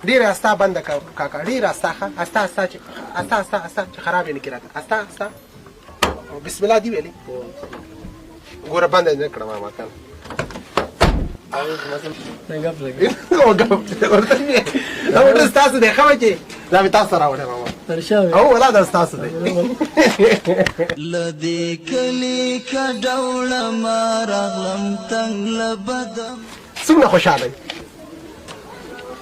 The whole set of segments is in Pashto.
ډېر استا بنده کاکا، ډېر استا، ښه استا استا چې استا استا استا چې خراب یې نه کړي راته. استا استا بسم الله دی ویلې، ګوره بنده یې نه کړه ماما کنه. دا موټر ستاسو دی ښه بچې، دا مې تاسو راوړی ماما. او ولا دا ستاسو دی. له دې کلي کډه وړمه راغلم تنګ له بدم. څومره خوشحاله یم.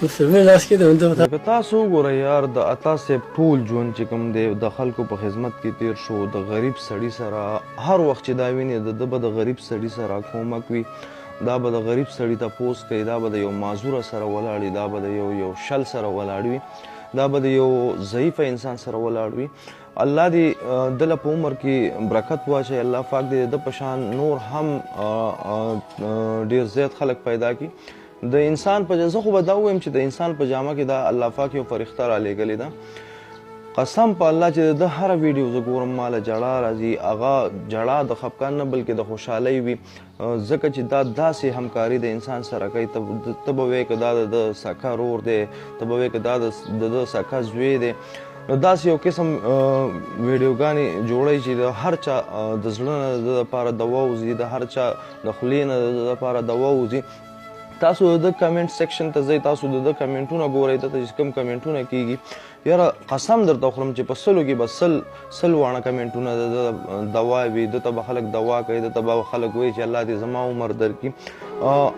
که تاسو وګورئ یار، د عطا صاحب ټول ژوند چې کوم دی د خلکو په خدمت کې تیر شو. د غریب سړي سره هر وخت چې دا ویني، د ده به د غریب سړي سره کومک وي، دا به د غریب سړي تپوس کوي، دا به د یو معذوره سره ولاړ وي، دا به د یو شل سره ولاړ وي، دا به د یو ضعیفه انسان سره ولاړ وي. الله دې دله په عمر کې برکت واچوي، الله پاک دې د په شان نور هم ډیر زیات خلک پیدا کړي. د انسان په زه خو به دا ووایم چې د انسان په جامه کې دا الله پاک یو فرښته رالیږلې ده. قسم په الله چې د هره ویډیو زه ګورم ماله ژړا راځي، هغه ژړا د خفګان نه بلکې د خوشحالۍ وي، ځکه چې دا داسې همکاري د انسان سره کوي. ته به وایې که دا د ده سکه رور دی، ته به وایې که دا د ده سکه زوی دی. نو داسې یو قسم ویډیوګانې جوړوي چې د هر چا د زړه نه د ده لپاره دوا وځي، د هر چا د خولې نه د ده لپاره دوا وځي. تاسو د ده کمنټ سیکشن ته ځئ، تاسو د ده کمنټونه ګورئ، دلته چې کوم کمنټونه کیږي، یاره قسم درته خورم چې په سلو کې به سل واڼه کمنټونه د ده دوا وي. ده ته به خلک دوا کوي، ده ته به خلک وایي چې الله دې زما عمر درکړي.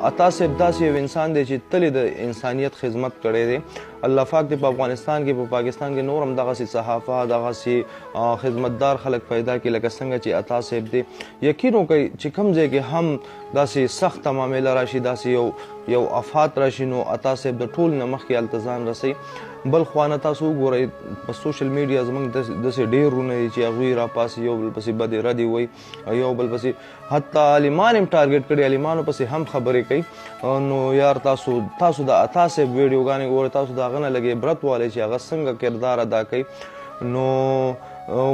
عطا صاحب داسې یو انسان دی چې تل یې د انسانیت خدمت کړی دی. الله پاک دې په افغانستان کې، په پاکستان کې نور هم دغسې صحافه، دغسې خدمتدار خلک پیدا کړي لکه څنګه چې عطا صاحب دی. یقین وکړئ چې کوم ځای کې هم داسې سخته معامله راشي، داسې یو افات راشي، نو عطا صاحب د ټول نه مخکې هلته ځان رسوي. بل خوا نه تاسو وګورئ په سوشل میډیا زموږ داسې ډېر وروڼه دي چې هغوی راپاڅي، یو بل پسې بدې ردې وایي، یو بل پسې حتی عالمان هم ټارګټ کړي، عالمانو پسې هم خبرې کوي. نو یار تاسو د عطا صاحب ویډیوګانې ګورئ، تاسو د هغه نه لږ عبرت والئ چې هغه څنګه کردار ادا کوي. نو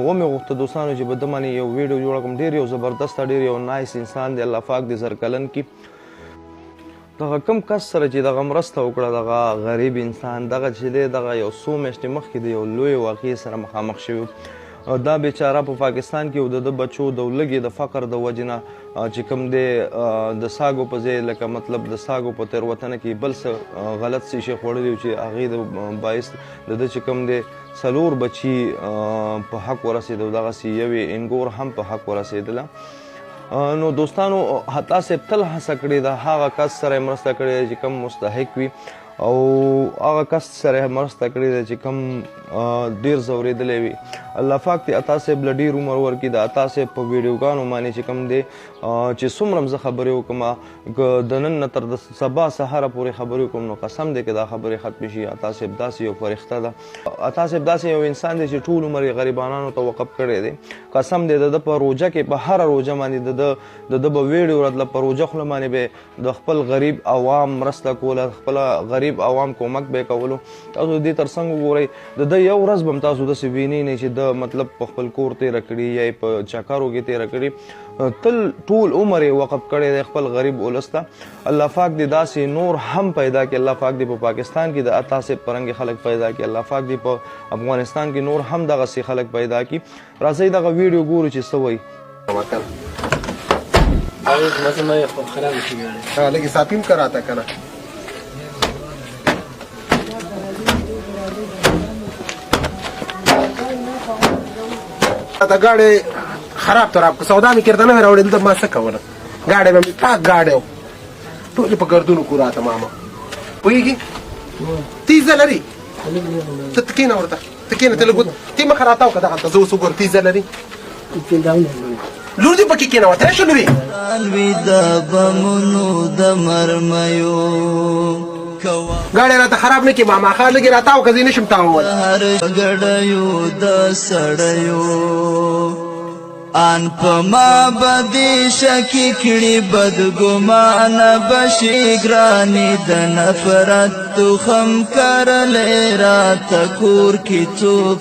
ومې غوښته دوستانو چې په ده باندې یو ویډیو جوړه کړم. ډېر یو زبردسته، ډېر یو نایس انسان دی، الله پاک دې زرکلن کړي. دغه کوم کس سره چې دغه مرسته وکړه، دغه غریب انسان دغه چې دی، دغه یو څو میاشتې مخکې د یو لوی واقعې سره مخامخ شوی. دا بیچاره په پاکستان کې د ده بچو د ولږې د فقر د وجې نه چې کوم دی د ساګو په ځای، لکه مطلب د ساګو په تېروتنه کې بل څه غلط څه شی خوړلی و چې هغې د باعث د ده چې کوم دی 4 بچي په حق ورسېده، او دغسې یوې انګور هم په حق ورسېدله. نو دوستانو عطا صاحب تل هڅه کړې ده، هغه کس سره یې مرسته کړې ده چې کوم مستحق وي، او هغه کس سره یې مرسته کړې ده چې کوم ډېر ځورېدلی وي. الله پاک دې عطا صاحب له ډېر عمر ورکړي. د عطا صاحب په ویډیوګانو باندې چې کوم دی، چې څومره هم زه خبرې وکړم، که د نن نه تر د سبا سهاره پورې خبرې وکړم، نو قسم دی که دا خبرې ختمې شي. عطا صاحب داسې یو فرښته ده، عطا صاحب داسې یو انسان دی چې ټول عمر یې غریبانانو ته وقف کړی دی. قسم دی د ده په روژه کې، په هره روژه باندې د ده به ویډیو راتله، په روژه خوله باندې به د خپل غریب عوام مرسته کوله، خپل غریب عوام کومک به یې کولو. تاسو د دې تر څنګ وګورئ، د ده یو ورځ به هم تاسو داسې وینئ نه چې ده مطلب په خپل کور تېره کړي یا یې په چکرو کې تېره کړي. تل ټول عمر یې وقف کړی دی خپل غریب ولس ته. الله پاک دې داسې نور هم پیدا کړي. الله پاک دې په پاکستان کې د عطا صاحب په رنګ خلک پیدا کړي. الله پاک دې په افغانستان کې نور هم دغسې خلک پیدا کړي. راځئ دغه ویډیو ګورو چې څه وایي. لږ صافي هم که راته که نه. دا ګاډی خراب تراب کو، سودا مې چېرته نه وې راوړې، دلته ما څه کوله؟ ګاډی به مې پاک ګاډی و، ټولې په ګردونو کو راته ماما. پوهېږي؟ تیزه لري؟ ته کښېنه ورته، ته کښېنه، ته لږ تی مخه راتاو که دغلته، زه اوس وګورم تیزه لري. لور دې پکې کښېنوه، شه لورې. وي د بمونو د مرمیو ګاډی راته خراب نه کړې ماما، ښه لږ یې راتاو که زه یې نه شم تاوول. هر ګړیو د سړیو ان په ما بدې شکی کړي، بدګمانه بشي ګرانې، د نفرت تخم کرلې راته کور کې څوک.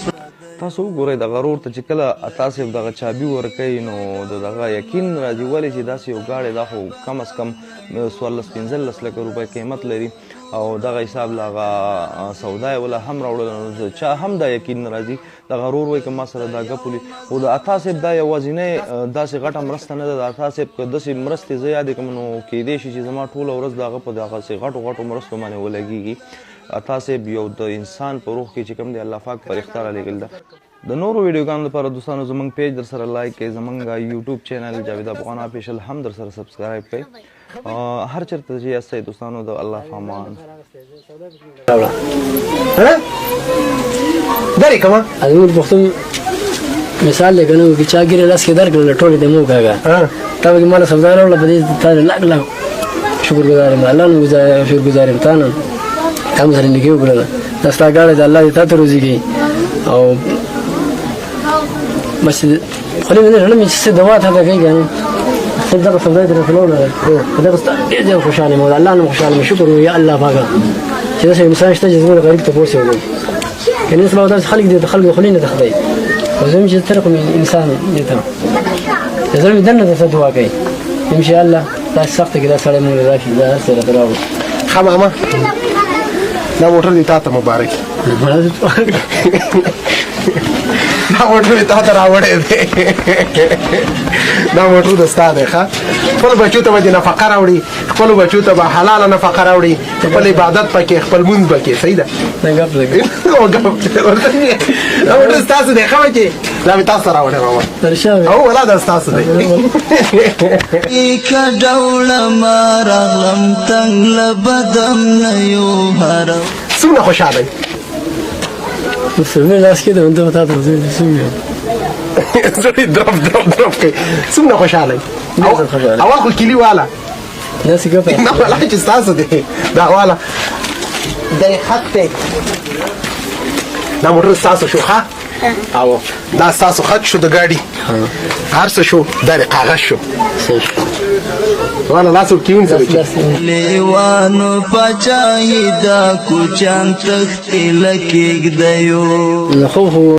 تاسو وګورئ دغه رور ته چې کله عطا صاحب دغه چابي ورکوي، نو د دغه یقین راځي، ولې چې داسې یو ګاډی دا خو کم از کم 14-15 لکه روپۍ قیمت لري. او دغه حساب له هغه سودا یې وله هم راوړله. نو چا هم دا یقین نه راځي. دغه ورور وایي که ما سره دا ګپ ولي، خو د عطا صاحب دا یوازینی داسې غټه مرسته نه ده. د عطا صاحب که داسې مرستې زه یادې کړم نو کیدای شي چې زما ټوله ورځ د هغه په دغسې غټو غټو مرستو باندې ولګېږي. عطا صاحب یو د انسان په روح کې چې کوم دی الله پاک فرښته رالیږل ده. د نورو ویډیوګانو لپاره دوستانو زمونږ پیج در سره لایک کړئ، زمونږ یوټیوب چینل جاوید افغان افیشل هم در سره سبسکرایب کړئ. هر چېرته چې یاستئ دوستانو د الله په امان. درې کومه زموږ پښتون مثال دی که نه، چې چا ږیره لاس کې درکړله ټولې دې مه وکاږه. تا به ماله سودا راوړله، په دې تا لک لک شکر ګزار یم، الله نه شکر ګزار یم، تا نه تا مو سره نیکي وکړله. دا ستا ګاډی د الله دې تا ته روزي کوي. او بس خولې مې نه ژړم چې څه دوا تا ته کوي که نه، څه دغه سودا دې راته راوړله، په دغه ستا ډېر زیات خوشحاله یم او د الله نه خوشحاله یم. شکر یا الله پاکه چې داسې انسان شته چې زموږ غریب ته پوسې وکړي. که نن سبا داسې خلک دي د خلکو خولې نه تښتوي، خو زه چې تر کوم انسان دې ته زړه مې دننه درته دعا کوي ان شاء الله دا سخته کې دا سړی مونږ راشي دا هر څه راته راوړو. ښه ماما، دا موټر دې تا ته مبارک، دا موټر دې تا ته راوړی دی، دا موټر د ستا دی. ښه، خپلو بچو ته به دې نفقه راوړي، خپلو بچو ته به حلاله نفقه راوړي، خپل عبادت پکې، خپل مونځ پکې. صحیح ده؟ ګپ لګي دا موټر ستاسو دی. ښه بچې، دا مې تاسو ته راوړی ماما، او ولا دا ستاسو دی. که ډوله ما راغلم تنګ له بدم نه یو هر څومره خوشحاله یې؟ مسلمي لاس کې د ته تا ته څومره زړه درپ درپ درپ کوي. څومره خوشحاله یې؟ اول خو کلي والا داسې ګپ نه ولا چې ستاسو دی، دا والا د خط دی، دا موټر ستاسو شو. ښه، او دا ستاسو خط شو، د ګاډي هر څه شو، دا د کاغذ شو. والا لاس ورکې ونیسه بچي. لیوانو پاچاهي دا کوچان تښتې لکېږدیو. خو خو